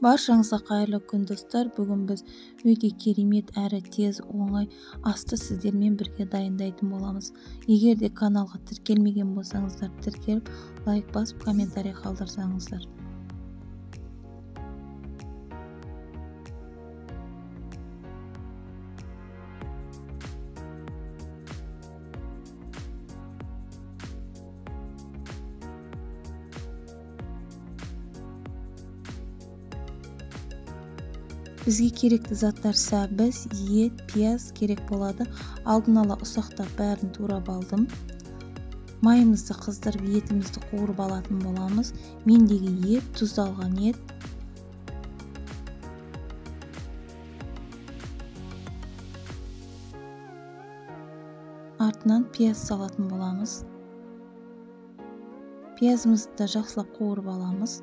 Баршаңызға қайырлы күн, достар. Бүгін біз өте керемет әрі тез оңай асты сіздермен бірге дайындайтын боламыз. Егер де каналға тіркелмеген болсаңыздар, тіркеліп, лайк басып, комментарий қалдырсаңыздар. Бізге керекті заттар сәбіз, ет, пияз керек болады. Алдын ала ұсақтап бәрін турап алдым. Майымызды қыздырып, етімізді қуырып алатын боламыз. Мендегі ет, тұздалған ет. Артынан пияз салатын боламыз. Пиязымызды да жақсылап қуырып аламыз.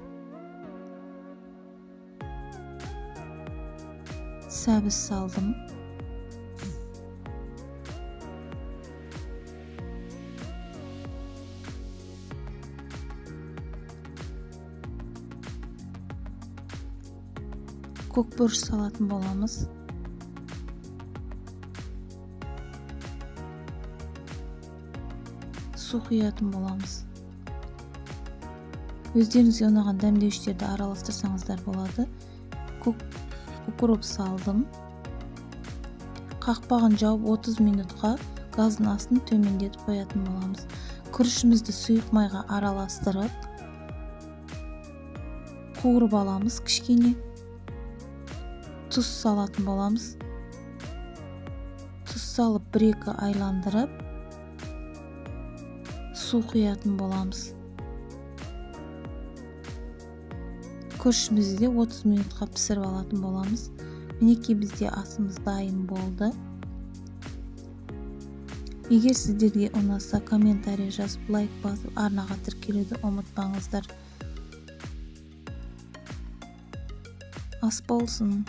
Сәбіз салдым. Көк бұрыш салатын боламыз. Су құятын боламыз. Өздеріңізге ұнаған дәмдеуіштерді араластырсаңыздар болады. Көк укроп салдым. Қақпағын жауып 30 минутқа газдың астын төмендетіп қоятын боламыз. Күрішімізді сұйық майға араластырып қуырып аламыз кішкене. Тұз салатын боламыз. Тұз салып 1-2 айландырып су құятын боламыз. Күрішімізді де 30 минутқа пісіріп алатын боламыз. Мінекей бізде асымыз дайын болды. Егер сіздерге ұнаса, комментарий жазып, лайк басып, арнаға тіркелуді ұмытпаңыздар. Ас болсын.